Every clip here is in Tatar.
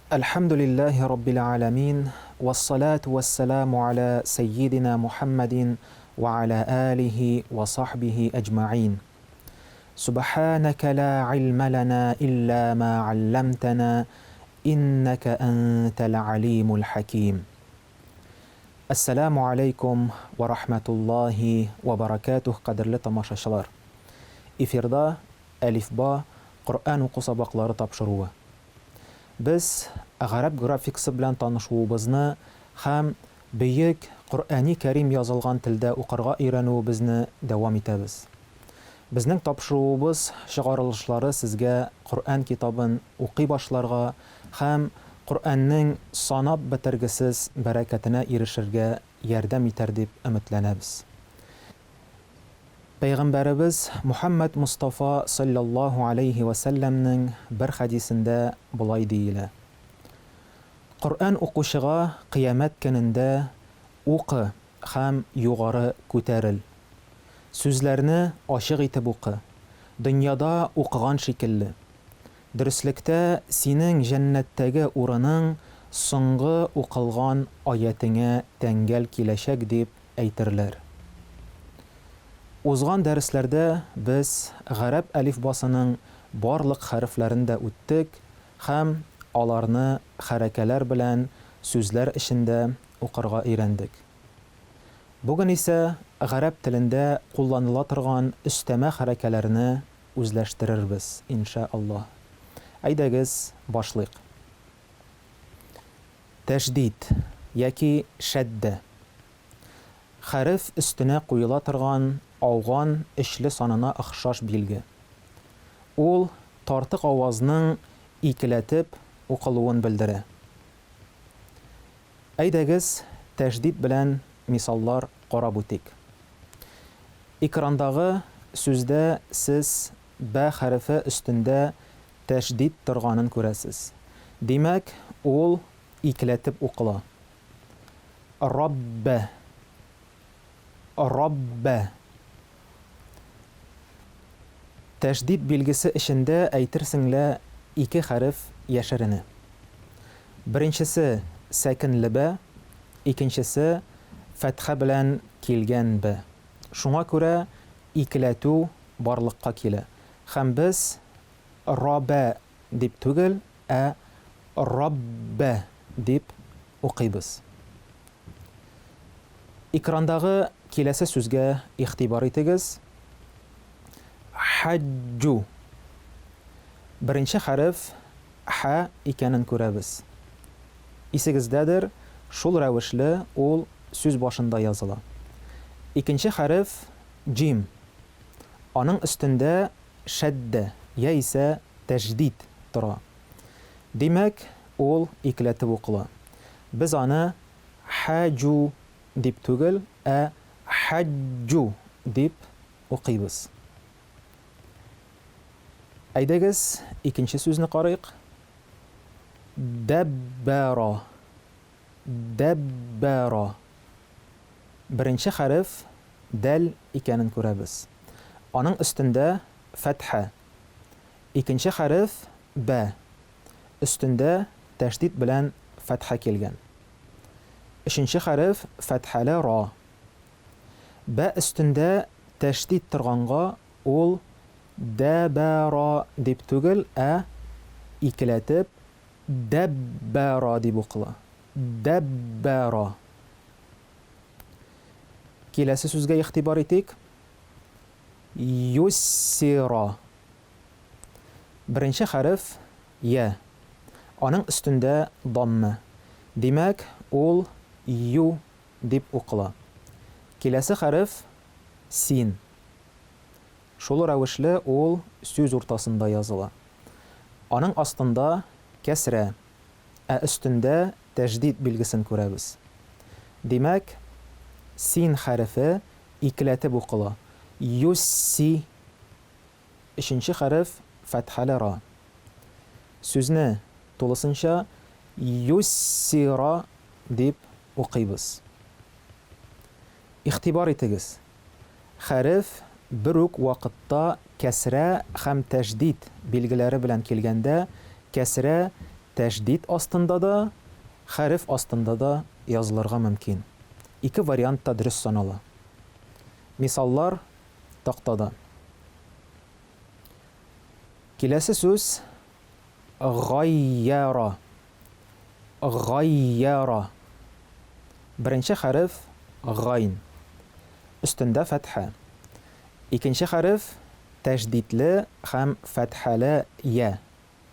Әлхәмдүлилләһи раббил галәмин, вәссалату вәссәламу аля сәййидина Мухәммәдин вә аля алихи вә сахбихи әҗмәгыйн. Сүбхәнәкә лә гыйльмә ләнә илля мә алләмтәнә, иннәкә әнтәл алимул хәким. Әссәламү аләйкүм вә рахмәтуллаһи вә бәрәкәтүһ, кадерле тамашачылар! Эфирда Әлифба Коръән уку сабаклары тапшыруы. Без гарәп графикасы белән танышуыбызны һәм бөек Коръәни Кәрим язылган телдә укырга өйрәнүебезне дәвам итәбез. Безнең тапшыруыбыз чыгарылышлары сезгә Коръән китабын укый башларга һәм Коръәннең санап бетергесез бәрәкәтенә ирешергә ярдәм итәр дип өметләнәбез. Пәйгамбәребез Мухәммәд Мостафа салләллаһу аләйһи вә сәлләмнең бер хәдисендә болай диелә, Коръән укучыга Кыямәт көнендә Укы һәм югары күтәрел. Сүзләрне ачык итеп укы, дөньяда укыган шикелле. Дөреслектә, синең җәннәттәге урының соңгы укылган аятеңә тәңгәл киләчәк, дип әйтерләр. Узган дәресләрдә без гарәп әлифбасының барлык хәрефләрен дә үттек һәм аларны хәрәкәләр белән сүзләр эчендә укырга өйрәндек. Бүген исә гарәп телендә кулланыла торган өстәмә хәрәкәләрне үзләштерербез, иншә Аллаһ. Әйдәгез, башлыйк. Тәшдид яки шәддә. Хәреф өстенә куела торган ауган өчле санына охшаш билге. Ул тартык авазның икеләтеп укылуын белдерә. Әйдәгез, тәшдид белән мисаллар карап үтик. Экрандагы сүздә сез бә хәрефе өстендә тәшдид торганын күрәсез. Димәк, ул икеләтеп укыла. Раббә. Раббә. Тәшдид билгесе эчендә әйтерсең лә ике хәреф яшеренә. Беренчесе сәкенле бә, икенчесе фәтхә белән килгән бә. Шуңа күрә икеләтү барлыкка килә һәм без Рабә дип түгел, ә Раббә дип укыйбыз. Экрандагы киләсе сүзгә игътибар итегез. Хаҗҗу. Беренче хәреф хә икәнен күрәбез. Исегездәдер, шул рәвешле ул сүз башында языла. Икенче хәреф җим. Аның өстендә шәддә яисә тәҗдид тора. Димәк, ул икеләтеп укыла. Без аны хәҗү дип түгел, ә хәҗҗү дип укыйбыз. Әйдәгез, икенче сүзне карыйк. Дәббәра. Дәббәра. Беренче хәреф дәл икәнен күрәбез. Аның өстендә фәтхә. Икенче хәреф бә. Өстендә тәшдид белән фәтхә килгән. Өченче хәреф фәтхәле ра. Бә өстендә тәшдид торганга ул дәбә-ра дип түгел, ә икеләтеп дәббә-ра дип укыла. Дәббә-ра. Киләсе сүзгә игътибар итик. Юссира. Беренче хәреф я. Аның өстендә дамма. Димәк, ул ю дип укыла. Киләсе хәреф син. Шул рәвешле ул сүз уртасында языла. Аның астында кәсрә, ә өстендә тәҗдид билгесен күрәбез. Димәк, син хәрефе икеләтеп укыла, юсси, өченче хәреф фәтхәле ра. Сүзне тулысынча юссира дип укыйбыз. Игътибар итегез, хәреф бер үк вакытта кәсрә һәм тәҗдид билгеләре белән килгәндә, кәсрә тәшдид астында да, хәреф астында да язылырга мөмкин. Ике вариант та дөрес санала. Мисаллар тактада. Киләсе сүз гайяра. Гайяра. Беренче хәреф гайн. Өстендә фәтхә. Икенче хәреф тәшдидле һәм фәтхәле я.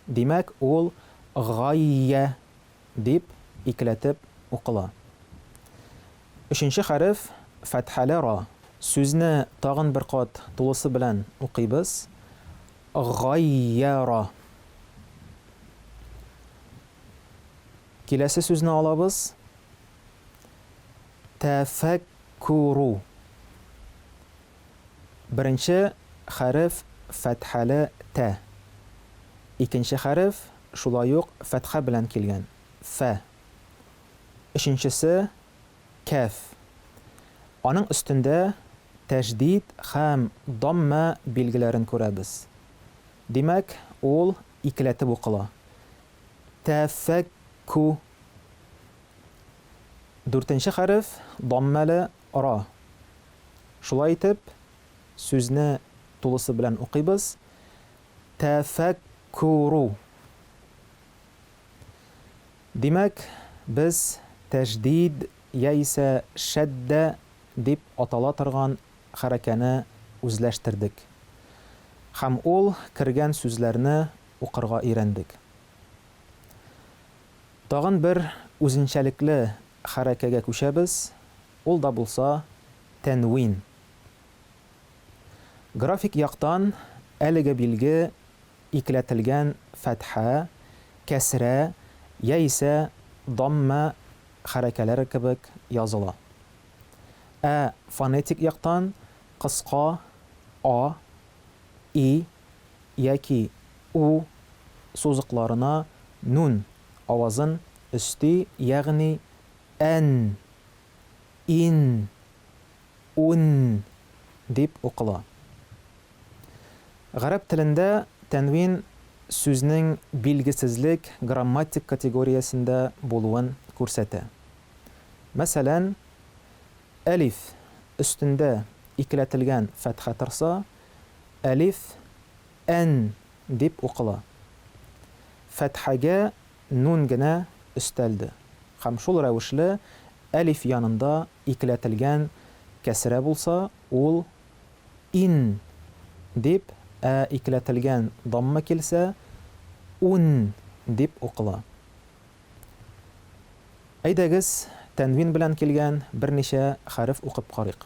Димәк, ул гайя дип икеләтеп укыла. Өченче хәреф фәтхәле ра. Сүзне тагын бер кат тулысы белән укыйбыз. Гайяра. Киләсе сүзне алабыз. Тәфәккүрү. Беренче хәреф фәтхәле тә. Икенче хәреф шулай ук фәтхә белән килгән, фә. Өченчесе, кәф. Аның өстендә тәшдид һәм дамма билгеләрен күрәбез. Димәк, ул икеләтеп укыла. Тәфәкку. Дүртенче хәреф, даммәле ра. Шулай итеп, сүзне тулысы белән укыйбыз, Тәфәккүрү. Димәк, без тәшдид яисә шәддә дип атала торган хәрәкәне үзләштердек. Һәм ул кергән сүзләрне укырга өйрәндек. Тагын бер үзенчәлекле хәрәкәгә күчәбез, ул да булса тәнвин. График яктан әлеге билге икеләтелгән фәтхә, кәсрә яисә дамма хәрәкәләре кебек языла. Ә фонетик яктан кыска а, и яки у сузыкларына нун авазын өсти, ягъни ән, ин, ун дип укыла. Гарәп телендә тәнвин сүзнең билгесезлек грамматик категориясендә булуын күрсәтә. Мәсәлән, әлиф өстендә икеләтелгән фәтхә торса, әлиф ән дип укыла. Фәтхәгә нун генә өстәлде һәм шул рәвешле әлиф янында икеләтелгән кәсрә булса, ул ин дип, ә икеләтелгән дамма килсә, ун дип укыла. Әйдәгез, тәнвин белән килгән берничә хәреф укып карыйк.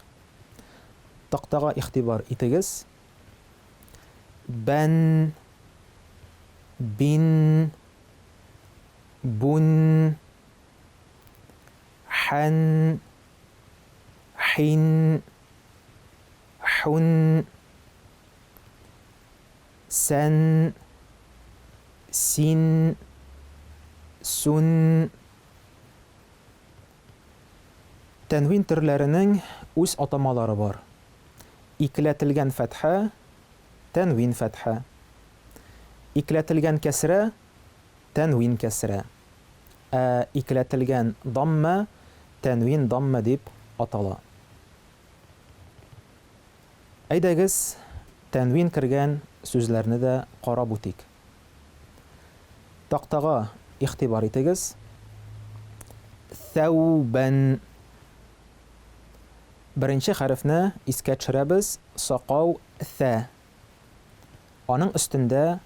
Тактага игътибар итегез. Бән, бин, бун, хән, хин, хун, сән, син, сүн. Тәнвин төрләренең үз атамалары бар. Икеләтелгән фәтхә, тәнвин фәтхә. Икеләтелгән кәсрә, тәнвин кәсрә. Ә икеләтелгән даммә, тәнвин даммә дип атала. Әйдәгез, тәнвин кергән сүзләрне дә карап үтик. Тактага игътибар итегез. Сәүбән. Беренче хәрефне искә төшерәбез, сакау сә. Аның өстендә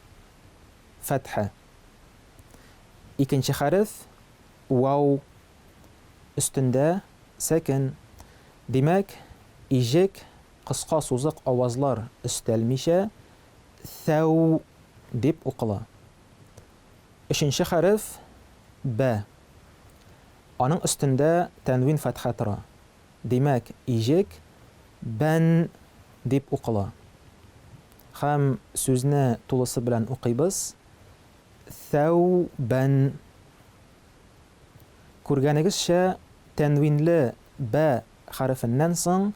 фәтхә. Икенче хәреф вау. Өстендә сәкен. Димәк, иҗек кыска сузык авазлар өстәлмичә, сәү дип укыла. Өченче хәреф, бә. Аның өстендә тәнвин фәтхә тора. Димәк, иҗек бән дип укыла. Һәм сүзне тулысы белән укыйбыз, сәү-бән. Күргәнегезчә, тәнвинле бә хәрефеннән соң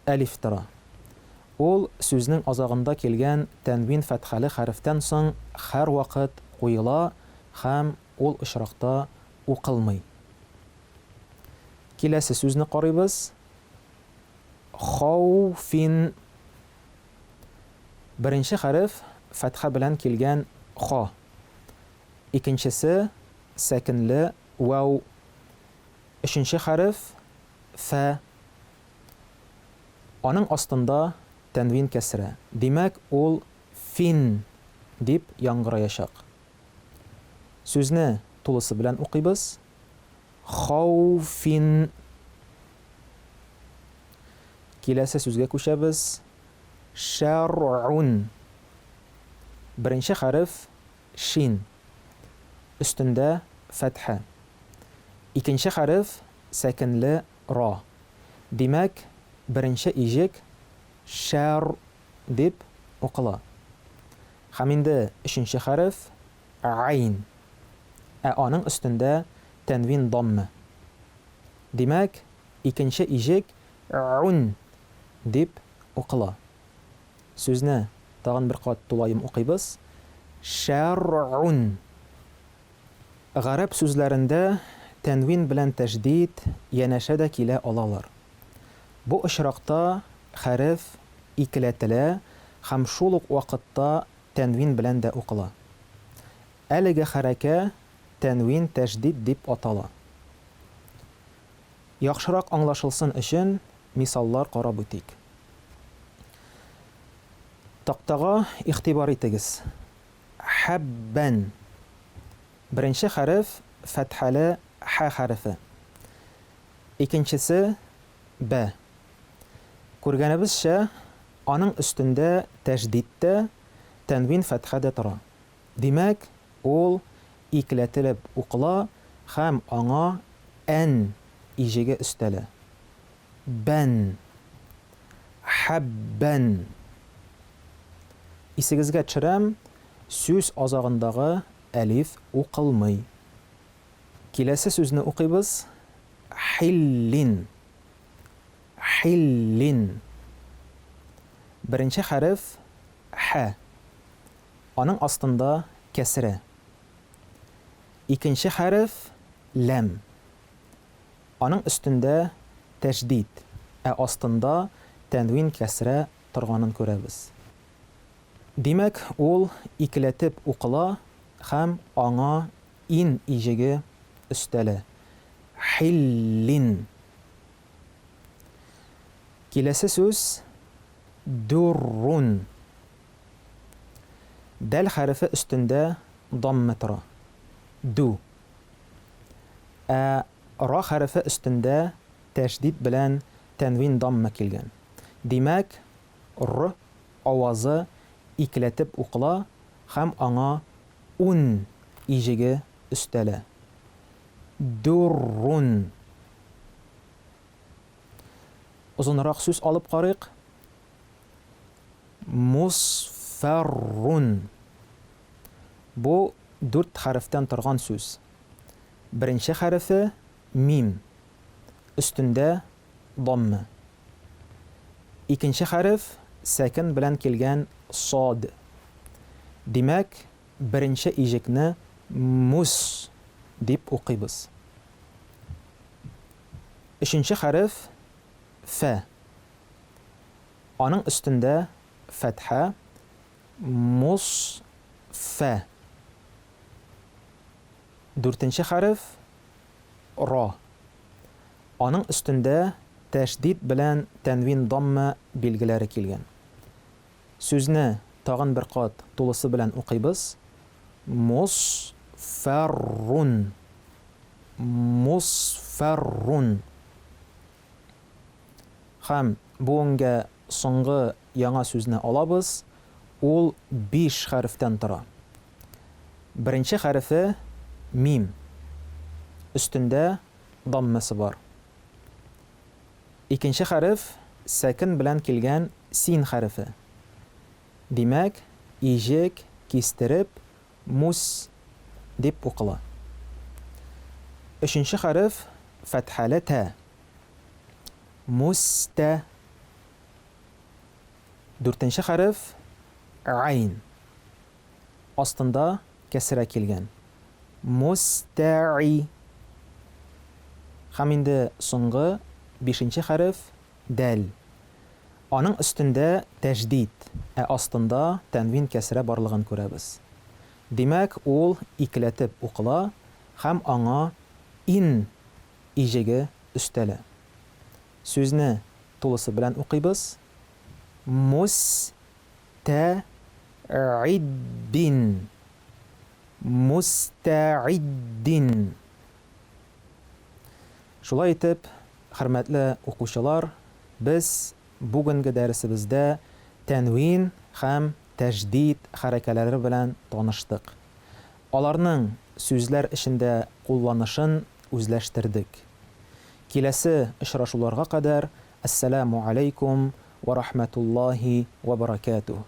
әлиф тора. Ул сүзнең азагында килгән тәнвин фәтхәле хәрефтән соң һәрвакыт куела һәм ул очракта укылмый. Киләсе сүзне карыйбыз. Хауфин. Беренче хәреф фәтхә белән килгән ха. Икенчесе сәкенле вәү. Өченче хәреф фә. Аның астында тәнвин кәсрә. Димәк, ул фин дип яңгыраячак. Сүзне тулысы белән укыйбыз. Хауфин. Киләсе сүзгә күчәбез. Шәр'ун. Беренче хәреф шин. Өстендә фәтхә. Икенче хәреф сәкенле ра. Димәк, беренче иҗек шәр дип укыла. Һәм инде өченче хәреф гайн. Ә аның өстендә тәнвин даммә. Димәк, икенче иҗек гун дип укыла. Сүзне тагын бер кат тулаем укыйбыз. Шәргун. Гарәп сүзләрендә тәнвин белән тәшдид янәшә дә килә алалар. Бу очракта хәреф икеләтелә һәм шул ук вакытта тәнвин белән дә укыла. Әлеге хәрәкә тәнвин тәшдид дип атала. Яхшырак аңлашылсын өчен мисаллар карап үтик. Тактага игътибар итегез. Хәббән. Беренче хәреф фәтхәле хә хәрефе. Икенчесе, бә. Күргәнебезчә, аның өстендә тәшдид тә, тәнвин фәтхә дә тора. Димәк, ул икеләтелеп укыла һәм аңа ән иҗеге өстәлә. Бән. Хәббән. Исегезгә төшерәм, сүз азагындагы әлиф укылмый. Киләсе сүзне укыйбыз, хиллин. Хиллин. Беренче хәреф, хә. Аның астында кәсрә. Икенче хәреф, ләм. Аның өстендә тәшдид, ә астында тәнвин кәсрә торганын күрәбез. Димәк, ул икеләтеп укыла һәм аңа ин иҗеге өстәлә. Хиллин. Киләсе сүз, дуррун. Дәл хәрефе өстендә даммә тора. Ду. Ә ра хәрефе өстендә тәшдид белән тәнвин даммә килгән. Димәк, р авазы икеләтеп укыла һәм аңа ун иҗеге өстәлә. Дуррун. Озынрак сүз алып карыйк. Мусфәррун. Бу дүрт хәрефтән торган сүз. Беренче хәрефе, мим. Өстендә даммә. Икенче хәреф, сәкен белән килгән сад. Димәк, беренче иҗекне мус дип укыйбыз. Өченче хәреф, фә. Аның өстендә фәтхә, мус фә. Дүртенче хәреф, ра. Аның өстендә тәшдид белән тәнвин дамма билгеләре килгән. Сүзне тагын бер кат тулысы белән укыйбыз, мосфәррун, мосфәррун. Һәм бүгенгә соңгы яңа сүзне алабыз, ул биш хәрефтән тора. Беренче хәрефе, мим. Өстендә даммасы бар. Икенче хәреф, сәкен белән килгән син хәрефе. Димәк, иҗек кистереп, мус дип укыла. Өченче хәреф, фәтхәле тә. Мустә. Дүртенче хәреф, гайн. Астында кәсрә килгән. Мустәи. Һәм инде соңгы, бишенче хәреф, дәл. Аның өстендә тәҗдид, ә астында тәнвин кәсрә барлыгын күрәбез. Димәк, ул икеләтеп укыла һәм аңа ин иҗеге өстәлә. Сүзне тулысы белән укыйбыз, мус тә гыйддин. Мустәгыйддин. Шулай итеп, хөрмәтле укучылар, без бүгенге дәресебездә тәнвин һәм тәҗдид хәрәкәләре белән таныштык. Аларның сүзләр эчендә кулланышын үзләштердек. Киләсе очрашуларга кадәр, әссәламү аләйкүм вә рахмәтуллаһи вә бәрәкәтүһ.